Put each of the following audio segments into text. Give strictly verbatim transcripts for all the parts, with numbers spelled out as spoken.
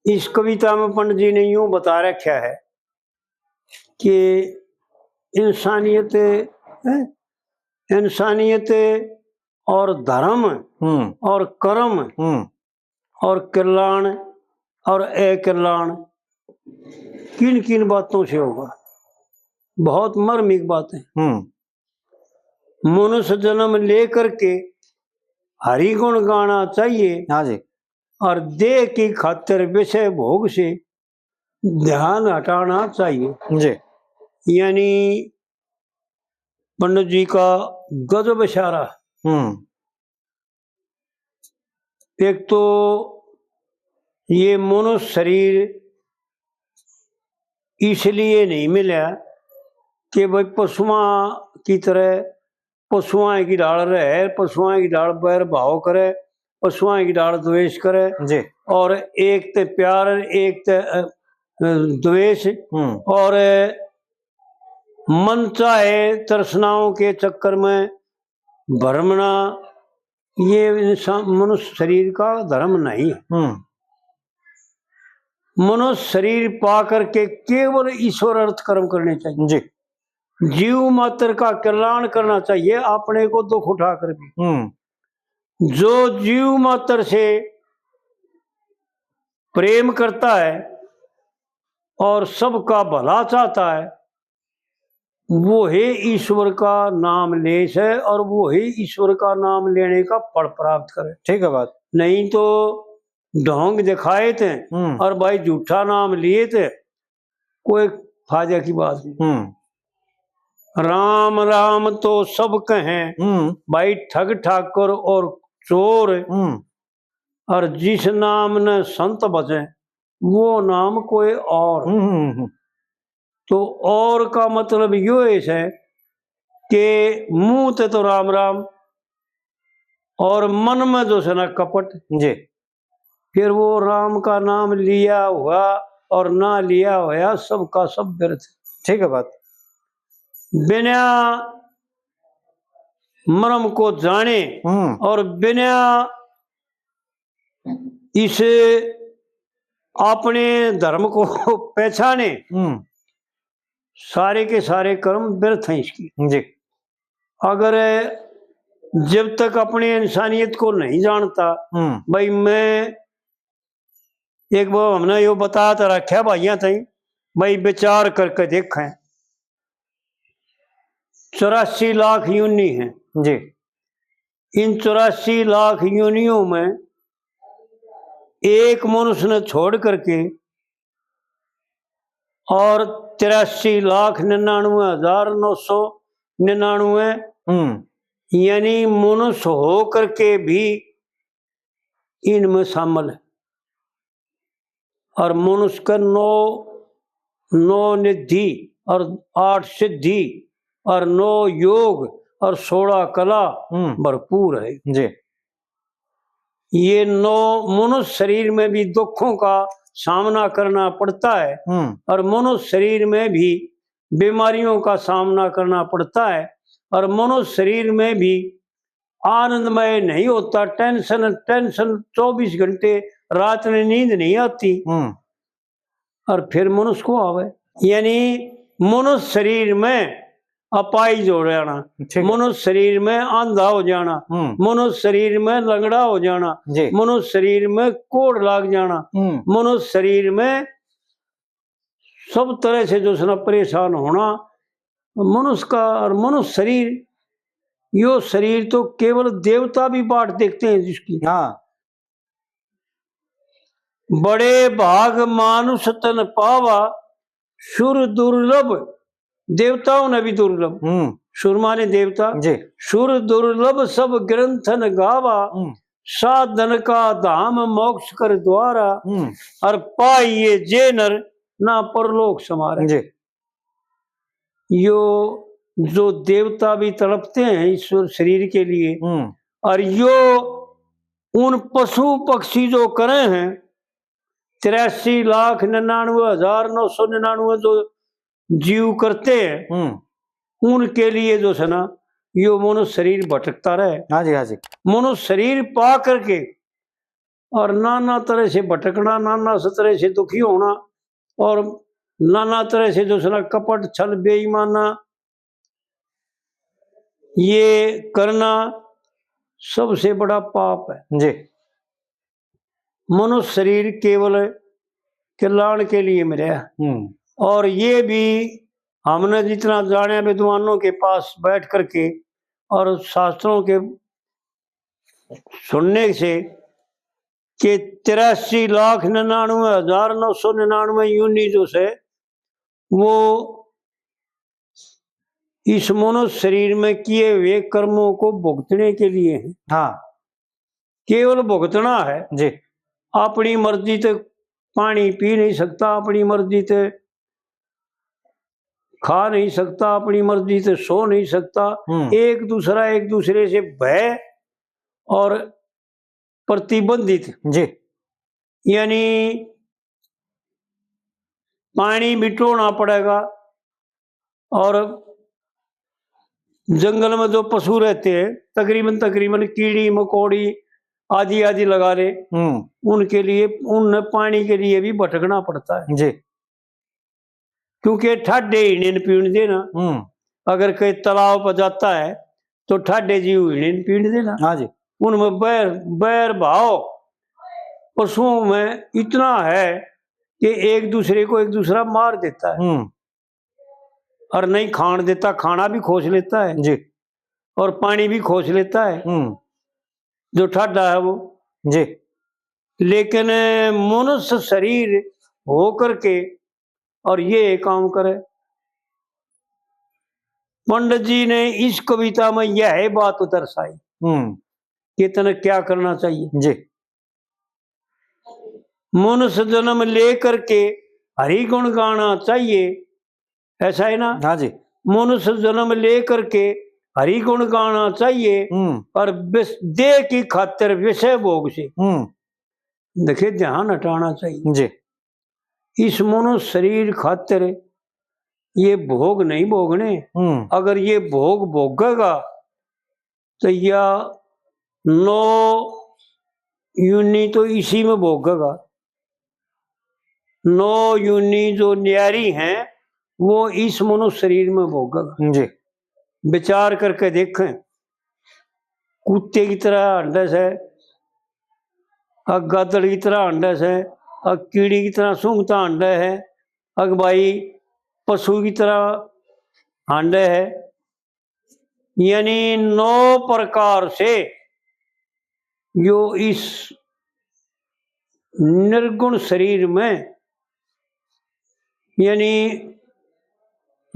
इस कविता में पंडित जी ने यूं बता रखा है कि इंसानियत, हैं, इंसानियत और धर्म हम्म। और कर्म हम्म। और कल्याण और अकल्याण किन किन बातों से होगा। बहुत मार्मिक बात है। हम्म। मनुष्य जन्म लेकर के हरि गुण गाना चाहिए। हाँ जी। और देह की खातिर विषय भोग से ध्यान हटाना चाहिए। जी। यानी पंडित जी का गजब इशारा। हम्म। एक तो ये मनुष्य शरीर इसलिए नहीं मिला कि भाई पशुआं की तरह पशुआं की ढाल रहे, पशुआं की ढाल बैर भाव करे, पशुआं की ढाल द्वेष करे, जी। और एक ते प्यार, एक ते, अ, अ, द्वेष, हम्म। और मन चाहे तृष्णाओं के चक्कर में भरमना, ये इंसान, मनुष्य शरीर का धर्म नहीं है। हम्म। मनुष्य शरीर पा करके केवल ईश्वर अर्थ कर्म करने चाहिए। जी। जीव मात्र का कल्याण करना चाहिए, अपने को दुख उठा कर भी। हम्म। जो जीव मात्र से प्रेम करता है और सबका भला चाहता है, वो ही ईश्वर का नाम ले से और वो ही ईश्वर का नाम लेने का फल प्राप्त करे। ठीक है बात। नहीं तो ढोंग दिखाए थे हम्म। और भाई झूठा नाम लिए थे, कोई फायदा की बात नहीं। हम्म। राम राम तो सब कहें, हम्म। भाई ठग ठाकर और चोर, हम्म। और जिस नाम ने संत भजे, वो नाम कोई और। हम्म, हम्म, हम्म। तो और का मतलब यो है से कि मुंह ते तो राम राम और मन में जो से ना कपट। जी। फिर वो राम का नाम लिया हुआ और ना लिया हुआ, सबका सब व्यर्थ। ठीक है बात। बिना मर्म को जाने हम्म। और बिना इस अपने धर्म को पहचाने, हम्म। सारे के सारे कर्म व्यर्थ हैं इसकी। जी। अगर जब तक अपनी इंसानियत को नहीं जानता, हम्म। भाई, मैं एक बार हमने यो बता तो रखा भाइयां ताई, भाई, विचार करके देखें, चौरासी लाख योनि हैं। जी। इन चौरासी लाख योनियों में एक मनुष्य ने छोड़ करके और तिरासी लाख निन्यानवे हजार नौ सौ निन्यानवे, हम्म। यानी मनुष्य हो करके भी इनमें शामिल है। और मनुष्य के नौ, नौ निधि और आठ सिद्धि और नौ योग और सोलह कला हम्म। भरपूर है। जी। ये नौ मनुष्य शरीर में भी दुखों का सामना करना पड़ता है हम्म। और मनुष्य शरीर में भी बीमारियों का सामना करना पड़ता है और मनुष्य शरीर में भी आनंदमय नहीं होता। टेंशन, टेंशन, चौबीस घंटे रात में नींद नहीं आती। हम्म। और फिर मनुष्य को आवे, यानी मनुष्य शरीर में अपाहिज हो जाना, ठीक है। मनुष्य शरीर में आंधा हो जाना, हम्म। मनुष्य शरीर में लंगड़ा हो जाना, जी। मनुष्य शरीर में कोढ़ लाग जाना, हम्म। मनुष्य शरीर में सब तरह से जो है ना परेशान होना। मनुष्य का और मनुष्य शरीर, यो शरीर तो केवल देवता भी बाट देखते हैं जिसकी। हाँ। बड़े भाग मानुष तन पावा, सुर दुर्लभ देवताओं ने भी दुर्लभ। हम्म। सुर माने देवता। जी। सुर दुर्लभ सब ग्रंथन गावा, हम्म। साधन का धाम मोक्ष कर द्वारा, हम्म। और पाइए जे नर ना परलोक समारा। जी। यो जो देवता भी तड़पते हैं ईश्वर शरीर के लिए, हम्म। और यो उन पशु पक्षी जो करे हैं, तिरासी लाख निन्यानवे हजार नौ सौ निन्यानवे जो जीव करते हैं, हम्म। उनके लिए जो है ना, यो मनुष्य शरीर भटकता रहे। हाँ जी, हाँ जी। मनुष्य शरीर पा करके और नाना तरह से भटकना, नाना से तरह से दुखी होना, और नाना तरह से जो सै ना कपट, छल, बेईमाना, ये करना सबसे बड़ा पाप है। जी। मनुष्य शरीर केवल कल्याण के लिए मिला है। हम्म। और ये भी हमने जितना जाने विद्वानों के पास बैठ करके और शास्त्रों के सुनने से कि तिरासी लाख निन्यानवे हजार नौ सौ निन्यानवे योनि जो सै, वो इस मनुष्य शरीर में किए हुए कर्मों को भुगतने के लिए है। हाँ। केवल भुगतना है। जी। अपनी मर्जी ते पानी पी नहीं सकता, अपनी मर्जी ते खा नहीं सकता, अपनी मर्जी से सो नहीं सकता। हम्म। एक दूसरा, एक दूसरे से भय और प्रतिबंधित। जी। यानी पानी भी टोना पड़ेगा, और जंगल में जो पशु रहते हैं, तकरीबन, तकरीबन कीड़ी मकोड़ी आदि, आदि लगा ले, हम्म। उनके लिए, उन्हें पानी के लिए भी भटकना पड़ता है। जी। क्योंकि ठाडे ही नहीं पीण देना। हम्म। अगर कोई तालाब पर जाता है, तो ठाडे जी ही नहीं पीण देना। हाँ जी। उनमें बैर, बैर भाव पशुओं में इतना है कि एक दूसरे को एक दूसरा मार देता है। हम्म। और नहीं खाण देता, खाना भी खोस लेता है। जी। और पानी भी खोस लेता है, हम्म। जो ठाडा है वो। जी। लेकिन मनुष्य शरीर हो करके और ये काम करे। पंडित जी ने इस कविता में यह बात दर्शाई हम्म। कि तने क्या करना चाहिए। जी। मनुष्य जन्म लेकर के हरि गुण गाना चाहिए, ऐसा है ना? हाँ जी। मनुष्य जन्म लेकर के हरि गुण गाना चाहिए, हम्म। और विष-, देह की खातिर विषय भोग से हम्म। देखे ध्यान हटाना चाहिए। जी। इस मनुष्य शरीर खातिर ये भोग नहीं भोगने। हम्म। अगर ये भोग भोगेगा तो या नौ योनि तो इसी में भोगेगा। नौ योनि जो न्यारी हैं, वो इस मनुष्य शरीर में भोगेगा। जी। विचार करके देखें, कुत्ते की तरह हांडे सै, अक गादड़ की तरह हांडे सै, अक कीड़ी की तरह सूंघता हांडे है, अक भाई पशु की तरह हांडे है। यानी नौ प्रकार से यो इस निर्गुण शरीर में, यानी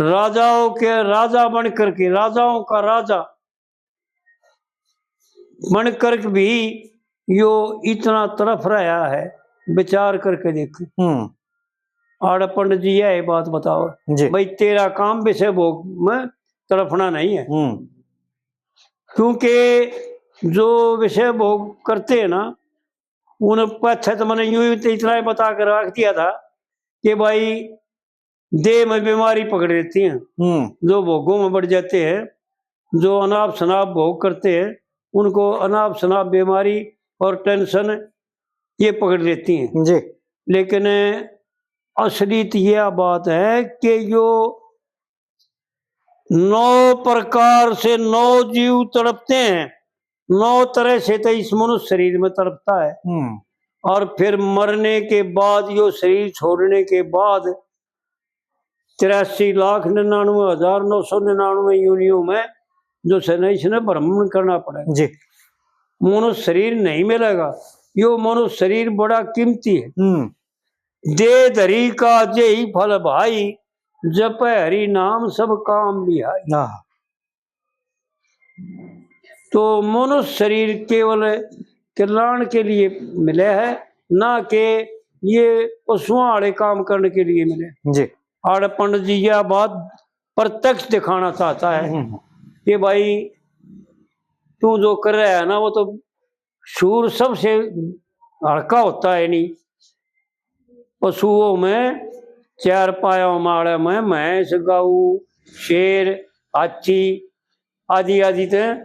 राजाओं के राजा बन करके, राजाओं का राजा बन कर भी यो इतना तड़फ रहा है, विचार करके देख। हम्म। आड़े पंडित जी यह बात बताओ जी। भाई, तेरा काम विषय भोग में तड़फना नहीं है। हम्म। क्योंकि जो विषय भोग करते हैं ना, उन पाछे तो मैंने यूं ही तो इतना ही बता कर रख दिया था कि भाई, देह में बीमारी पकड़ लेती हैं। हम्म। जो भोगों में बढ़ जाते हैं, जो अनाप शनाप भोग करते हैं, उनको अनाप शनाप बीमारी और टेंशन ये पकड़ लेती हैं। जी। लेकिन असली तो यह बात है कि यो नौ प्रकार से नौ जीव तड़पते हैं, नौ तरह से तो इस मनुष्य शरीर में तड़पता है। हम्म। और फिर मरने के बाद, यो शरीर छोड़ने के बाद तिरासी लाख निन्यानवे हजार नौ सौ निन्यानवे योनियों में जो सै ना, इसने भ्रमण करना पड़ेगा। जी। मनुष्य शरीर नहीं मिलेगा। यो मनुष्य शरीर बड़ा कीमती है। हम्म। दे धरी का जे ही फल भाई, जप हरि नाम सब काम लिहाई। हाँ। तो मनुष्य शरीर केवल कल्याण के लिए मिले है, ना कि ये पशुओं वाले काम करने के लिए मिले। जी। आड़े पंडित जी यह बात प्रत्यक्ष दिखाना चाहता है हम्म। कि भाई, तू जो कर रहा है ना, वो तो सूर सबसे हल्का होता है नहीं। पशुओं में चार पायों माले में भैंस, गऊ, शेर, हाथी आदि आदि ते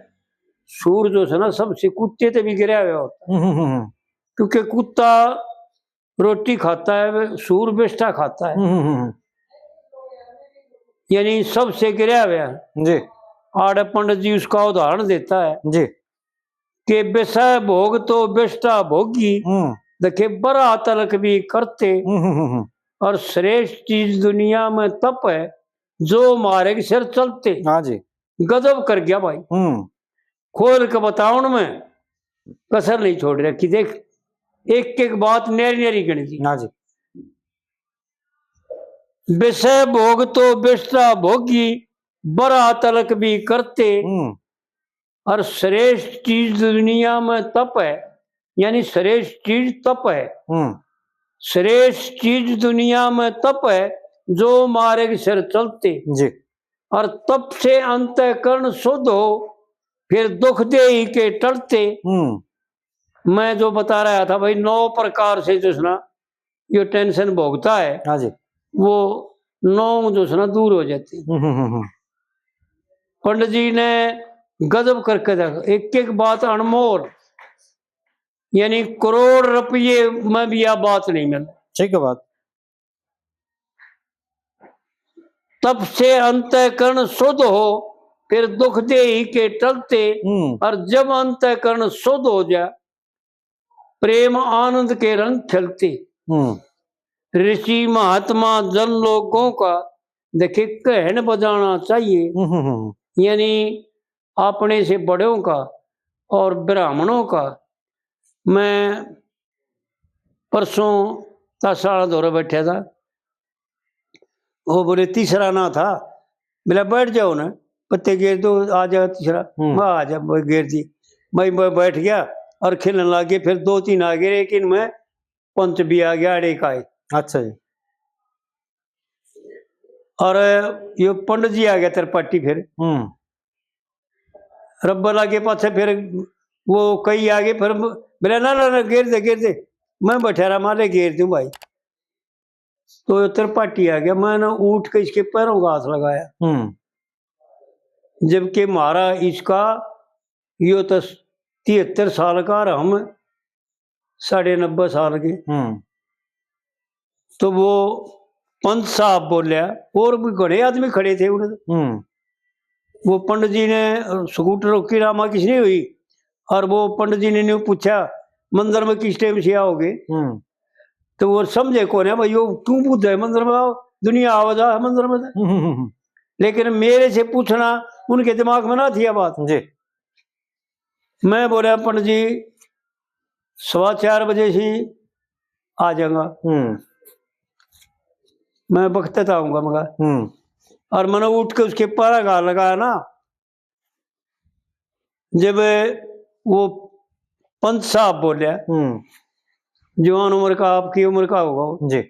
सूर जो है ना, सबसे कुत्ते ते भी गिरा हुआ होता है। हम्म, हम्म, हम्म। क्योंकि कुत्ता रोटी खाता है, सूर बिष्ठा खाता है। हम्म, हम्म, हम्म। यानी सबसे गिरया हुआ है। जी। आड़े पंडित जी उसका उदाहरण देता है जी। कि विषय भोग तो बिष्ठा भोगी, हम्म। देखे बरा तलक भी करते। हम्म, हम्म, हम्म। और श्रेष्ठ चीज दुनिया में तप है, जो मार्ग सिर चलते। हाँ जी। गजब कर गया भाई। हम्म। खोल के बतावन में कसर नहीं छोड़ रखी। देख, एक एक बात न्यारी न्यारी गिण दी। हाँ जी। विषय भोग तो बिष्ठा भोगी, बरा तलक भी करते। हम्म। और श्रेष्ठ चीज दुनिया में तप है, यानी श्रेष्ठ चीज तप है। हम्म। श्रेष्ठ चीज दुनिया में तप है, जो मार्ग सिर चलते। जी। और तप से अंतःकरण शुद्ध हो, फिर दुख देही के टलते। हम्म। मैं जो बता रहा था भाई, नौ प्रकार से जो है ना, जो टेंशन भोगता है, हाँ जी। वो नौ जो है ना दूर हो जाती है। हम्म, हम्म, हम्म, हम्म। पंडित जी ने गजब करके देखा, एक एक बात अनमोल, यानी करोड़ रुपये में भी यह बात नहीं मिले। ठीक है बात। तप से अंतःकरण शुद्ध हो, फिर दुख देही के टलते। हम्म। और जब अंतःकरण शुद्ध हो जाए, प्रेम आनंद के रंग खिलते। हम्म। ऋषि महात्मा जन लोगों का देखे कहन बजाना चाहिए। हम्म, हम्म, हम्म। यानी अपने से बड़ों का और ब्राह्मणों का। मैं परसों तासा वाला दौरे बैठा था, वो बोले तीसरा ना था, बोला बैठ जाओ ना, पत्ते गेर दो, आ जाओ तीसरा। हम्म। मैं आ जा, मैं गेर दी। मैं, मैं बैठ गया और खेलने लग गए। फिर दो तीन आ गए, लेकिन मैं पंच भी आ गया, अड़े का है। अच्छा जी। और यो पंडित जी आ गया त्रिपाठी, फिर हम्म। रब्बर लागे पाछे, फिर वो कई आ गए, फिर बोला ना, ना, ना, गेर दे, गेर दे। मैं बैठा रहा, माले गेर दूं भाई। तो त्रिपाठी आ गया, मैंने उठ के इसके पैरों का हाथ लगाया। हम्म। जबकि म्हारा इसका, यो तो तिहत्तर साल का और हम साढ़े नब्बे साल के। हम्म। तो वो पंच साहब बोल्या, और भी घणे आदमी खड़े थे उड़े। हम्म। वो पंडित जी ने स्कूटर रोकी, रामा किसने हुई, और वो पंडित जी ने न्यू पूछा, "मंदिर में किस टाइम से आओगे?" हम्म। तो वो समझे कोन्या भाई, यो क्यों पूछे, "मंदिर में आओ, दुनिया आवा जा है मंदिर में।" हम्म, हम्म, हम्म। लेकिन मेरे से पूछना उनके दिमाग में ना थी यह बात। जी। मैं बोला, "पंडित जी, सवा चार बजे से आ जाऊंगा, हम्म। मैं वक्त तक आऊंगा," मगर। हम्म। और मैंने उठ के उसके पैरा का लगाया ना, जब वो पंच साहब बोले, हम्म। जवान उम्र का, आपकी उम्र का होगा वो। जी।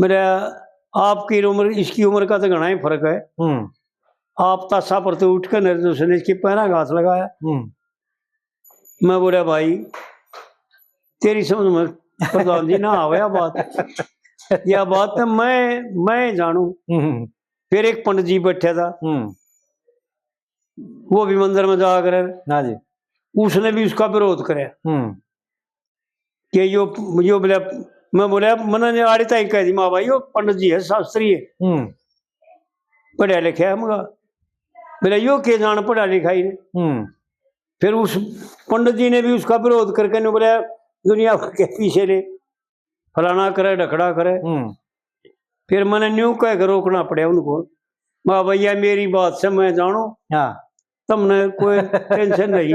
मेरा, आपकी उम्र, इसकी उम्र का तो घणा ही फर्क है। हम्म। आप तासा पर तो उठ के नरेंद्र ने इसके पैरा का हाथ लगाया। हम्म। मैं बोला, "भाई, तेरी समझ में प्रधान जी ना आवे या बात, या बात तो मैं, मैं जानू।" हम्म। फिर एक पंडित जी बैठा था, हम्म। वो भी मंदिर में जाया करे। हाँ जी। उसने भी उसका विरोध करे हम्म। कि यो, यो बोले, मैं बोला, मैंने आड़े ताई कह दी, "माँ भाई, यो पंडित जी है, शास्त्री है, हम्म। पढ़ा लिखा है," मगा बोला, "यो के जान पढ़ा लिखा ही ने।" हम्म। फिर उस पंडित जी ने भी उसका विरोध करके ने बोला, "दुनिया के पीछे ले, फलाना करे, ढकड़ा करे।" हम्म। फिर मैंने न्यू कह के रोकना पड़ा उनको, "वाह भैया, मेरी बात से मैं जानू, हाँ। तुमने कोई टेंशन नहीं,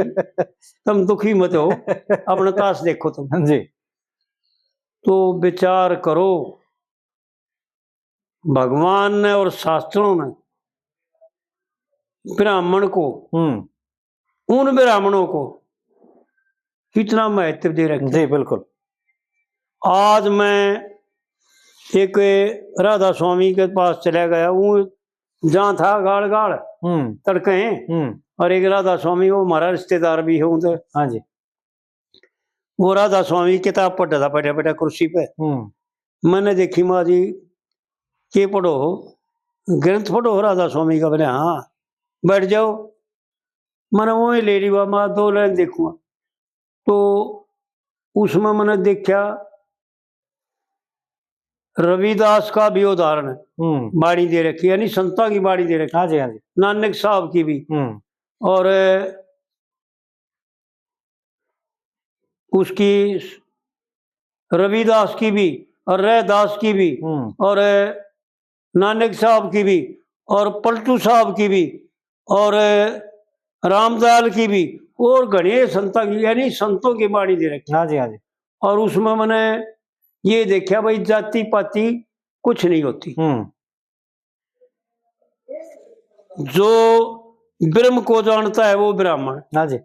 तुम दुखी मत हो, अपना ताश देखो तुम।" जी। तो विचार करो, भगवान ने और शास्त्रों ने ब्राह्मण को, हम्म। उन ब्राह्मणों को कितना महत्व दे रखे। जी, बिल्कुल। आज मैं एक राधा स्वामी के पास चला गया, वो जहाँ था गाड़ गाड़, हम्म। तड़के हैं, हम्म। और एक राधा स्वामी, वो हमारा रिश्तेदार भी है उधर। हाँ जी। वो राधा स्वामी किताब पढ़ता था बैठा बैठा कुर्सी पे। हम्म। मैंने देखी, "माँ जी, के पढ़ो हो? ग्रंथ पढ़ो हो राधा स्वामी का?" बोले, "हाँ।" "बैठ जाओ।" मैंने वही ले ली, "वाह, माँ, दो लाइन देखूंगा।" तो उसमें मैंने देखा, रविदास का भी उदाहरण है, हम्म। बाणी दे रखी, यानी संतां की बाणी दे रखी, हाँ जी, हाँ जी। नानक साहब की भी, हम्म। और उसकी, रविदास की भी और रैदास की भी, हम्म। और नानक साहब की भी और पलटू साहब की भी और रामदयाल की भी और घणे संतां की, यानी संतों की बाणी दे रखी। हाँ जी, हाँ जी। और उसमें मैंने ये देखा भाई, जाति पाति कुछ नहीं होती। हम्म। जो ब्रह्म को जानता है वो ब्राह्मण। हाँ जी।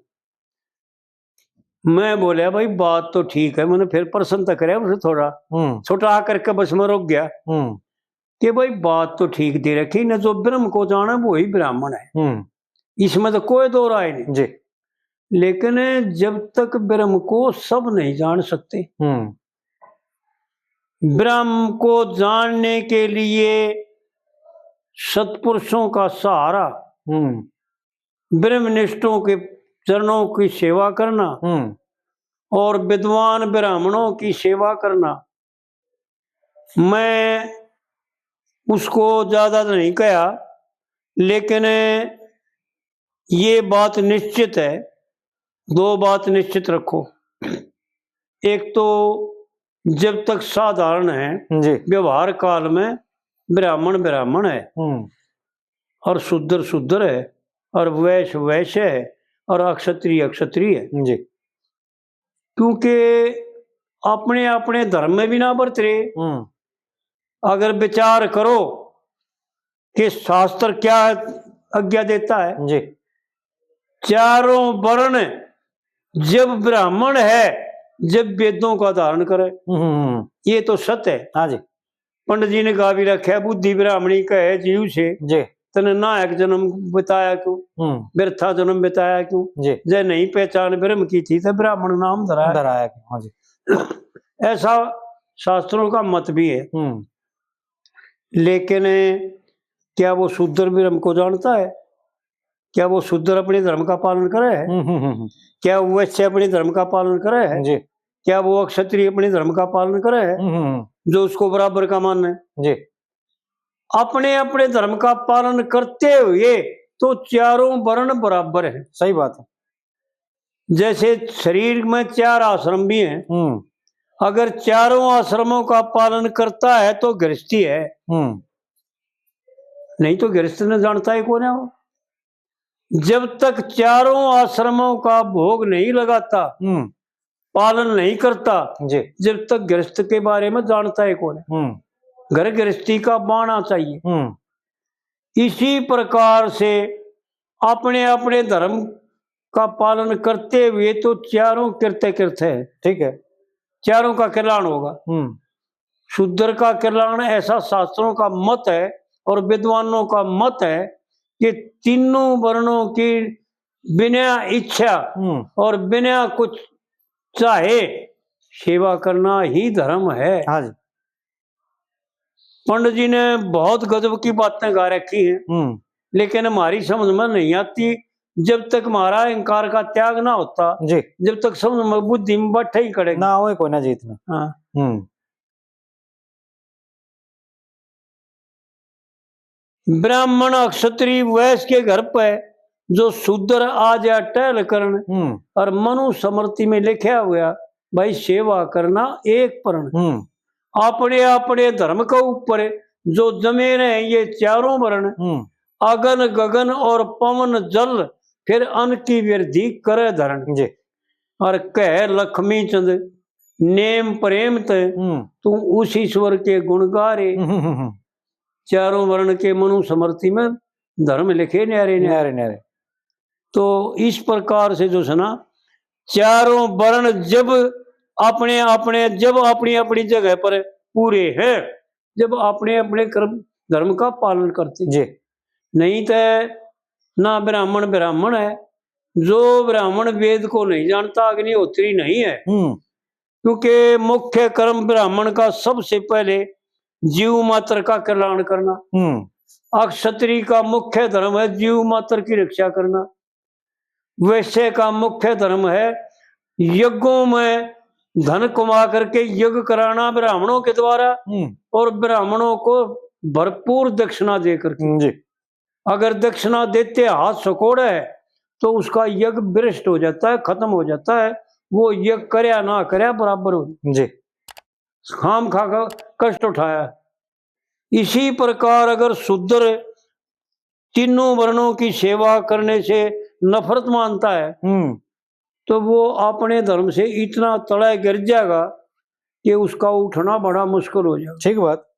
मैं बोला, भाई बात तो ठीक है, मैंने फिर प्रश्न तो करया उसे थोड़ा, हम्म। छोटा आकर के बस मैं रुक गया हम्म। कि भाई बात तो ठीक दे रखी ना, जो ब्रह्म को जाने वो ही ब्राह्मण है, हम्म। इसमें तो कोई दो राय नहीं। जी। लेकिन जब तक ब्रह्म को सब नहीं जान सकते, हम्म। ब्रह्म को जानने के लिए सत्पुरुषों का सहारा, हम्म। ब्रह्मनिष्ठों के चरणों की सेवा करना हम्म। और विद्वान ब्राह्मणों की सेवा करना, मैं उसको ज्यादा तो नहीं कहा, लेकिन ये बात निश्चित है, दो बात निश्चित रखो। एक तो जब तक साधारण है, जी। व्यवहार काल में ब्राह्मण ब्राह्मण है हम्म। और शूद्र शूद्र है और वैश्य वैश्य है और अक्षत्रिय अक्षत्रिय है। जी। क्योंकि अपने अपने धर्म में भी ना बरत रहे। हम्म। अगर विचार करो कि शास्त्र क्या आज्ञा देता है, जी। चारों वर्ण जब ब्राह्मण है, जब वेदों का धारण करे। हम्म। ये तो सत्य है। हाँ जी। पंडित जी ने गा भी रखा, बुद्धि ब्राह्मणी कहे जीव से, जी। तने नायक जन्म बताया क्यों, हम्म। बिरथा जन्म बताया क्यों, जी। जय नहीं पहचान ब्रह्म की थी, तो ब्राह्मण नाम धराया। धराया क्यों, हाँ जी। ऐसा शास्त्रों का मत भी है। हम्म। लेकिन क्या वो शूद्र ब्रह्म को जानता है? क्या वो शूद्र अपने धर्म का पालन करे है? हम्म, हम्म, हम्म, हम्म। क्या वैश्य अपने धर्म का पालन करे है? जी। क्या वो क्षत्रिय अपने धर्म का पालन करे है, हम्म, हम्म, हम्म। जो उसको बराबर का माने? जी। अपने अपने धर्म का पालन करते हुए तो चारों वर्ण बराबर हैं। सही बात है। जैसे शरीर में चार आश्रम भी हैं, हम्म। अगर चारों आश्रमों का पालन करता है तो गृहस्थी है, हम्म। नहीं तो गृहस्थ ने जानता ही कौन है वो। जब तक चारों आश्रमों का भोग नहीं लगाता, हम्म। पालन नहीं करता, जी। जब तक गृहस्थ के बारे में जानता ही कौन है। हम्म। घर गृहस्थी का बाना चाहिए। हम्म। इसी प्रकार से अपने अपने धर्म का पालन करते हुए तो चारों कृत्य कृत है। ठीक है। चारों का कल्याण होगा। हम्म। शूद्र का कल्याण ऐसा शास्त्रों का मत है और विद्वानों का मत है कि तीनों वर्णों की बिना इच्छा हम्म। और बिना कुछ चाहे सेवा करना ही धर्म है। हाँ जी। पंडित जी ने बहुत गजब की बातें गा रखी हैं, हम्म। लेकिन हमारी समझ में नहीं आती। जब तक हमारा अहंकार का त्याग ना होता, जी। जब तक समझ में, बुद्धि में बैठे ही करेगा। ना होए कोई ना जीतना। हाँ। हम्म। ब्राह्मण, क्षत्रिय, वैश्य के घर पे जो शूद्र आ जा टहल करण, हम्म। और मनु स्मृति में लिखा हुआ, भाई, सेवा करना एक परण। हम्म। अपने अपने धर्म के ऊपर जो जमे रहे ये चारों वर्ण, हम्म। अगन गगन और पवन जल, फिर अन्न की वृद्धि करे धरण। जी। और कह लक्ष्मी चंद नेम प्रेम ते, हम्म। तू उस ईश्वर के गुण गा रे। हम्म, हम्म, हम्म। चारों वर्ण के मनु स्मृति में धर्म लिखे न्यारे न्यारे। न्यारे न्यारे। तो इस प्रकार से जो है ना, चारों वर्ण जब अपने अपने, जब अपनी अपनी जगह पर पूरे हैं, जब अपने अपने कर्म धर्म का पालन करते हैं। जी। नहीं तो ना ब्राह्मण ब्राह्मण है, जो ब्राह्मण वेद को नहीं जानता, अग्निहोत्री नहीं है। हम्म। क्योंकि मुख्य कर्म ब्राह्मण का सबसे पहले जीव मात्र का कल्याण करना। हम्म। अक्षत्री का मुख्य धर्म है जीव मात्र की रक्षा करना। वैश्य का मुख्य धर्म है यज्ञों में धन कमा करके यज्ञ कराना ब्राह्मणों के द्वारा, हम्म। और ब्राह्मणों को भरपूर दक्षिणा दे करके। हम्म, जी। अगर दक्षिणा देते हाथ सकोड़े है, तो उसका यज्ञ भ्रष्ट हो जाता है, खत्म हो जाता है, वो यज्ञ करया ना करया बराबर हो। जी। खाम खा का कष्ट उठाया। इसी प्रकार अगर शूद्र तीनों वर्णों की सेवा करने से नफरत मानता है, हम्म। तो वो अपने धर्म से इतना तले गिर जाएगा कि उसका उठना बड़ा मुश्किल हो जाएगा। ठीक बात।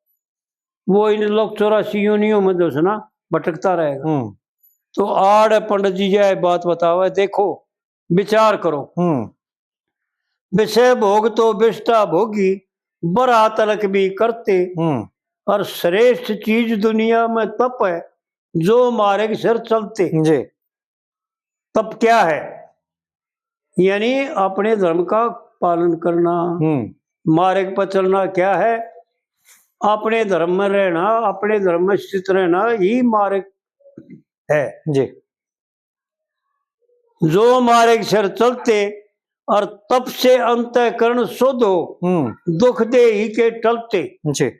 वो इन लोग चौरासी योनियों में जो है ना, भटकता रहेगा। हम्म। तो आड़ पंडित जी यह बात बतावे, देखो, विचार करो। हम्म। विषय भोग तो विष्टा भोगी, बरा तलक भी करते। हम्म। और श्रेष्ठ चीज दुनिया में तप है, जो मार्ग सिर चलते। जी। तप क्या है? यानी अपने धर्म का पालन करना। हम्म। मार्ग पर चलना क्या है? अपने धर्म में रहना, अपने धर्म में स्थित रहना ही मार्ग है। जी। जो मार्ग सिर चलते और तप से अंतःकरण शुद्ध हो, हम्म। दुख देही के टलते। जी।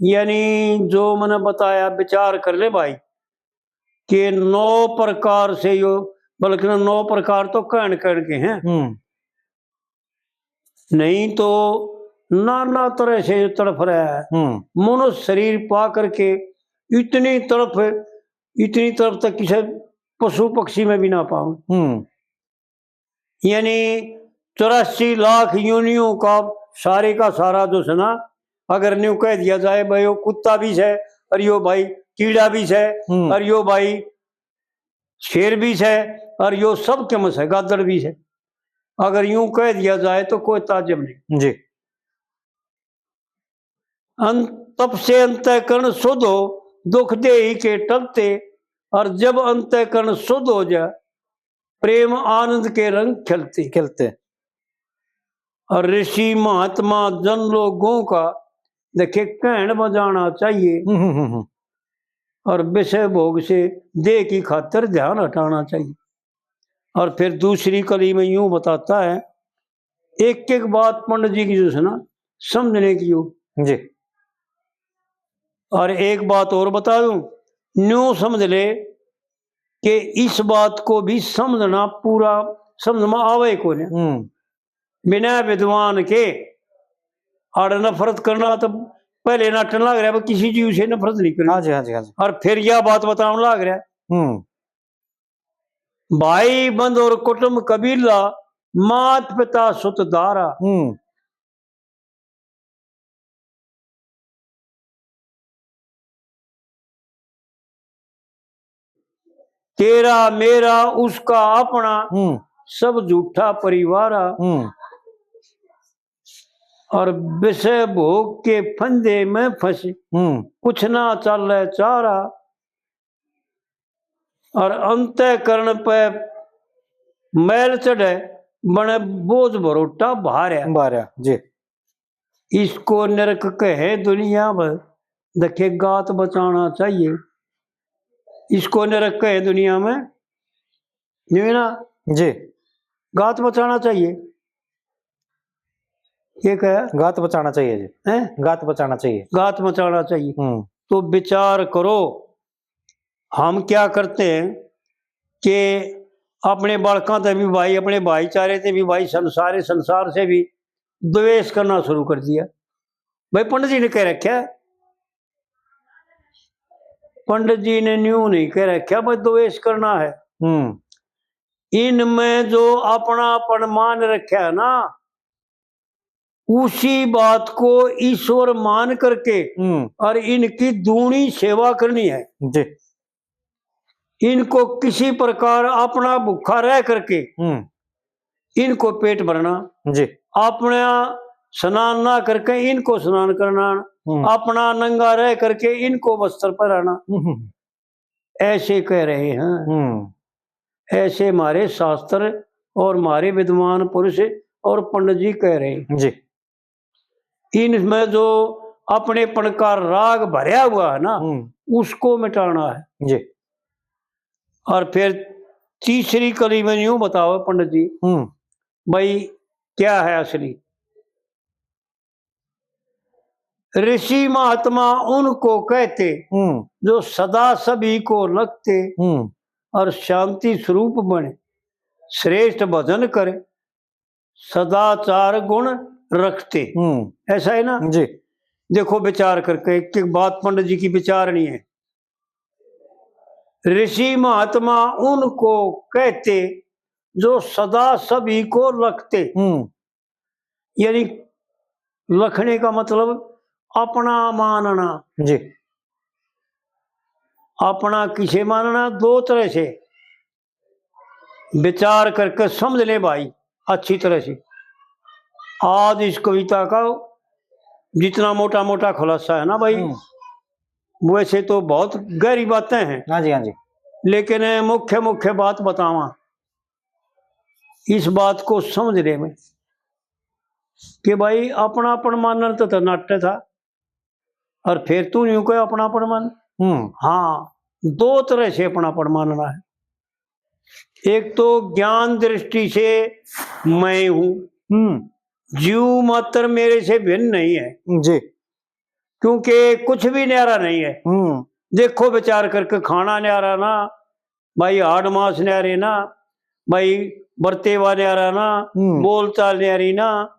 यानी जो मैंने बताया, विचार कर ले भाई, कि नौ प्रकार से यो, बल्कि नौ प्रकार तो कहन कहन के हैं। हम्म। नहीं तो नाना तरह से तड़फ रहा है। हम्म। मनुष्य शरीर पा करके इतनी तड़फ, इतनी तड़फ तक किसी पशु पक्षी में भी ना पाओ। हम्म। यानी चौरासी लाख योनियों का सारे का सारा जो है ना, अगर न्यू कह दिया जाए, भाई, यो कुत्ता भी है, और यो भाई कीड़ा भी है, हम्म। और यो भाई शेर भी है, और यो सब के में से गादड़ भी है, अगर यूं कह दिया जाए तो कोई ताज्जुब नहीं। जी। अन-, तप से अंतःकरण शुद्ध हो, दुख देही के टलते, और जब अंतःकरण शुद्ध हो जाए, प्रेम आनंद के रंग खिलते। खिलते। और ऋषि महात्मा जन लोगों का, देखे, कहन बजाना चाहिए। हम्म, हम्म, हम्म, हम्म। और विषय भोग से देह की खातिर ध्यान हटाना चाहिए। और फिर दूसरी कली में यूं बताता है, एक एक बात पंडित जी की जो है ना, समझने की हो। जी। और एक बात और बता दूं, न्यू समझ ले कि इस बात को भी समझना पूरा समझ में आवे ही कोने। हम्म। बिना विद्वान के आड़ नफरत करना तो पहले नाटन लाग रहा है, किसी जीव से नफरत नहीं करनी। हाँ जी, हाँ जी, हाँ जी। और फिर यह बात बताने लाग रहा है। हम्म। भाई बंद और कुटुंब कबीला, मात पिता सुत दारा। हम्म। तेरा मेरा उसका अपना, हम्म। सब झूठा परिवारा। हम्म। और विषय भोग के फंदे में फंसे, हम्म। कुछ ना चाले चारा। और अंतःकरण पे मैल चढ़े, बने बोझ भरोटा भारा। भारा, जी। इसको नरक कहे दुनिया में, देखे, गात बचाना चाहिए। इसको नरक कहे दुनिया में, नहीं ना? जी। गात बचाना चाहिए। ये कहा? गात बचाना चाहिए जी। हैं? गात बचाना चाहिए। गात बचाना चाहिए। हम्म। तो विचार करो, हम क्या करते हैं कि अपने बालकां ते भी भाई, अपने भाईचारे ते भी भाई, संसार, संसार से भी द्वेष करना शुरू कर दिया। भाई, पंडित जी ने कह रखा है, पंडित जी ने न्यू नहीं कह रखा, भाई, द्वेष करना है। हम्म। इनमें जो अपनापन मान रखा है ना, उसी बात को ईश्वर मान करके हम्म। और इनकी दूनी सेवा करनी है। जी। इनको किसी प्रकार अपना भूखा रह करके हम्म। इनको पेट भरना, जी। अपना स्नान ना करके इनको स्नान करना, हम्म। अपना नंगा रह करके इनको वस्त्र पहनाना। हम्म। ऐसे कह रहे हैं। हम्म। ऐसे हमारे शास्त्र और हमारे विद्वान पुरुष और पंडित जी कह रहे हैं। जी। इनमें जो अपनेपन का राग भरया हुआ है ना, हम्म। उसको मिटाना है। जी। और फिर तीसरी कली में यूं बताओ पंडित जी, हम्म। भाई, क्या है असली? ऋषि महात्मा उनको कहते, हम्म। जो सदा सभी को रखते हम्म। और शांति स्वरूप बने, श्रेष्ठ भजन करे, सदाचार गुण रखते। हम्म। ऐसा है ना? जी। देखो, विचार करके एक एक बात पंडित जी की विचारणी है। ऋषि महात्मा उनको कहते, जो सदा सभी को रखते। हम्म। यानी रखने का मतलब अपना मानना। जी। अपना किसे मानना? दो तरह से विचार करके समझ ले भाई, अच्छी तरह से। आज इस कविता का जितना मोटा मोटा खुलासा है ना भाई, हम्म। वैसे तो बहुत गहरी बातें हैं, हाँ जी, हाँ जी। लेकिन मुख्य मुख्य बात बतावा, इस बात को समझ ले मैं कि भाई, अपनापन मानन तो, तो नाट्य था, और फिर तू यूं कहे अपनापन मान। हम्म। हाँ, दो तरह से अपनापन मानना है। एक तो ज्ञान दृष्टि से मैं हूं, हम्म। जीव मात्र मेरे से भिन्न नहीं है। जी। क्योंकि कुछ भी न्यारा नहीं है। हम्म। देखो, विचार करके, खाना न्यारा ना भाई, हाड़ मांस न्यारे ना भाई, बरतेवा न्यारा ना, हम्म। बोलचाल न्यारी ना,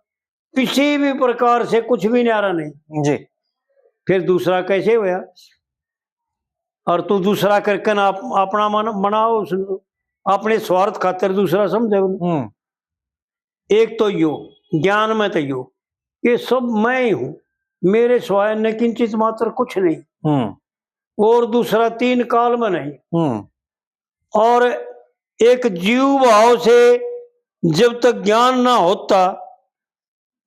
किसी भी प्रकार से कुछ भी न्यारा नहीं। जी। फिर दूसरा कैसे होया? और तू दूसरा करके ना अप-, अपना मन बनाओ, उस, अपने स्वार्थ खातिर दूसरा समझे उन्हें। हम्म। एक तो यो, ज्ञान में तो यो, ये सब मैं ही हूं, मेरे सिवाय न किंचित मात्र कुछ नहीं। हम्म। और दूसरा तीन काल में नहीं। हम्म। और एक जीव भाव से जब तक ज्ञान ना होता,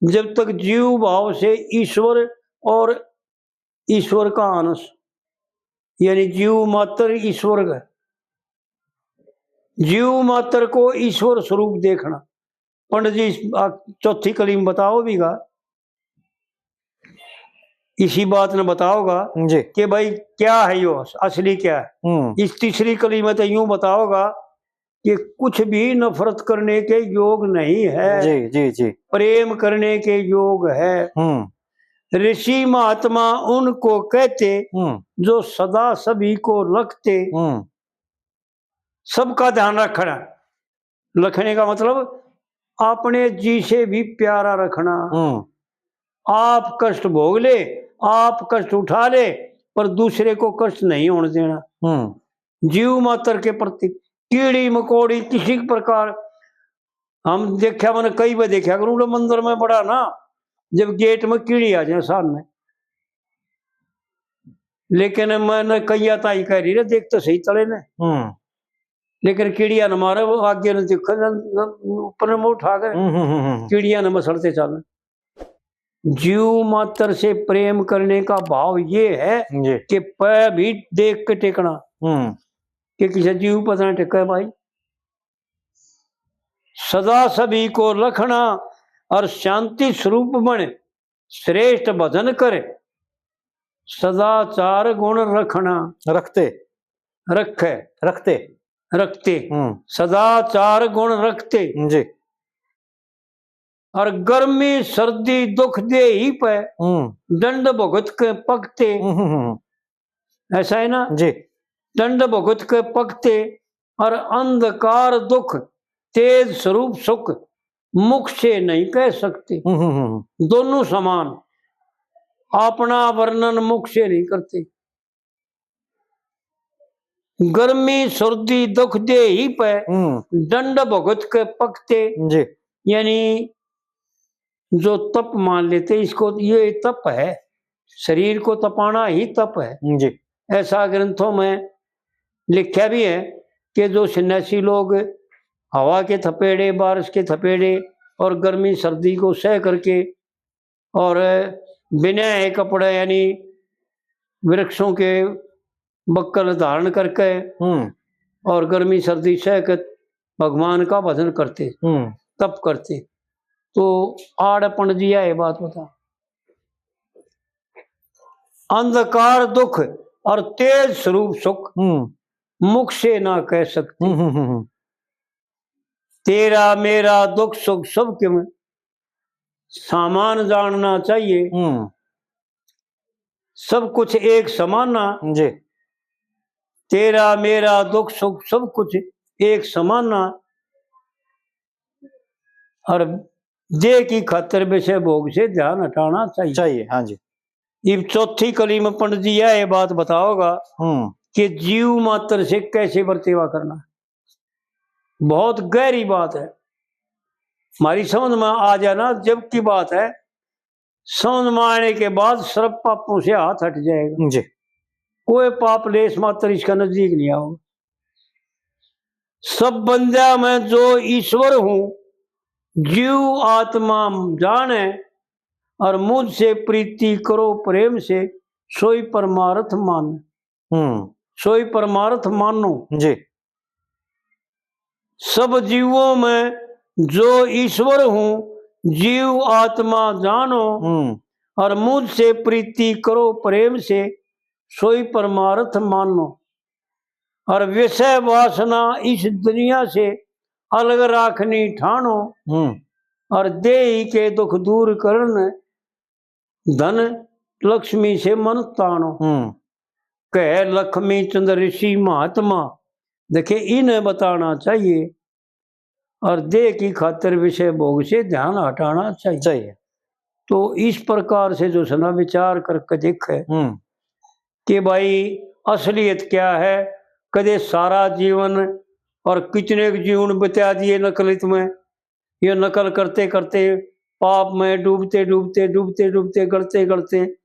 जब तक जीव भाव से ईश्वर और ईश्वर का अंश, यानी जीव मात्र ईश्वर का, जीव मात्र को ईश्वर स्वरूप देखना। पंडित जी, इस, आ, चौथी कली में बताओ भी गा, इसी बात ने बताओगा जी। कि भाई, क्या है यो, असली क्या है। हम्म। इस तीसरी कली में तो यूं बताओगा कि कुछ भी नफरत करने के योग नहीं है, जी, जी, जी। प्रेम करने के योग है। हम्म। ऋषि महात्मा उनको कहते, हम्म। जो सदा सभी को रखते। हम्म। सबका ध्यान रखना। रखने का मतलब अपने जी से भी प्यारा रखना। हम्म। आप कष्ट भोग ले, आप कष्ट उठा ले, पर दूसरे को कष्ट नहीं होने देना। हम्म। जीव मात्र के प्रति कीड़ी मकोड़ी किसी प्रकार, हम देखा, मैंने कई बार देखा करूँ, उड़े मंदिर में बड़ा ना, जब गेट में कीड़ी आ जाए सामने, लेकिन मैंने कई ताई कह रही रे, देख तो सही तले ने। हम्म। लेकिन कीड़िया न मारे, वो आगे न दिखे, न, न, ऊपर न मुंह उठा के हम्म, हम्म, हम्म, हम्म। कीड़िया न मसलते चल। जीव मात्र से प्रेम करने का भाव ये है जी। कि पै भी देख के टेकना, हम्म। कि किसी जीव पता ना टेके भाई। सदा सभी को रखना और शांति स्वरूप बने, श्रेष्ठ भजन करे, सदाचार गुण रखना। रखते। रखे। रखते। रखते। हम्म। सदाचार गुण रखते। जी। और गर्मी सर्दी दुख दे ही पे, हम्म। दंड भुगत के पकते। हम्म, हम्म, हम्म। ऐसा है ना? जी। दंड भुगत के पकते और अंधकार दुख, तेज स्वरूप सुख, मुख से नहीं कह सकते। हम्म, हम्म, हम्म। दोनों समान, अपना वर्णन मुख से नहीं करते। गर्मी सर्दी दुख दे ही पे, हम्म। दंड भुगत के पकते। जी। यानी जो तप मान लेते, इसको, ये तप है, शरीर को तपाना ही तप है। जी। ऐसा ग्रंथों में लिखा भी है कि जो सन्यासी लोग हवा के थपेड़े, बारिश के थपेड़े और गर्मी सर्दी को सह करके और बिना है कपड़े, यानी वृक्षों के बक्कल धारण करके हम्म। और गर्मी सर्दी सह के भगवान का भजन करते, हम्म। तप करते। तो आड़ पंडित जी ये बात बता, अंधकार दुख और तेज स्वरूप सुख, हम्म। मुख से ना कह सकते। हम्म, हम्म, हम्म, हम्म। तेरा मेरा दुख सुख सब के में सामान जानना चाहिए। हम्म। सब कुछ एक समाना, जी। तेरा मेरा दुख सुख सब कुछ एक समाना। और देह की खातर विषय भोग से ध्यान हटाना चाहिए। चाहिए, हाँ जी। इब चौथी कली में पंडित जी यह बात बताओगा हम्म। कि जीव मात्र से कैसे बर्तेवा करना। बहुत गहरी बात है, हमारी समझ में आ जाए ना, जब की बात है, समझ में आने के बाद सर्व पापों से हाथ हट जाएगा। जी। कोई पाप लेश मात्र इसका नजदीक नहीं आओ। सब बंदा मैं जो ईश्वर हूँ, जीव आत्मा जाने, और मुझसे प्रीति करो प्रेम से, सोई परमार्थ मान। हम्म। सोई परमार्थ मानो। जी। सब जीवों में जो ईश्वर हूँ, जीव आत्मा जानो, हम्म। और मुझसे प्रीति करो प्रेम से, सोई परमार्थ मानो। और विषय वासना इस दुनिया से अलग राखनी ठानो, हम्म। और देही के दुख दूर करण, धन लक्ष्मी से मन तानो। हम्म। कह लक्ष्मी चंद ऋषि महात्मा, देखे इन्हें बताना चाहिए। और देह की खातर विषय भोग से ध्यान हटाना चाहिए। चाहिए। तो इस प्रकार से जो है ना विचार करके देखे हम्म। कि भाई असलियत क्या है। कदे सारा जीवन और कितने के जीवन बिता दिए नकलित में, ये नकल करते करते पाप में डूबते डूबते डूबते डूबते गलते गलते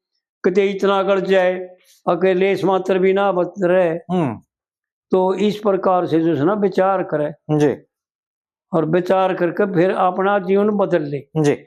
कदे इतना गल जाए, अगर लेश मात्र भी ना बच रहे। हम्म। तो इस प्रकार से जो है ना विचार करे जी। और विचार करके फिर अपना जीवन बदल ले। जी।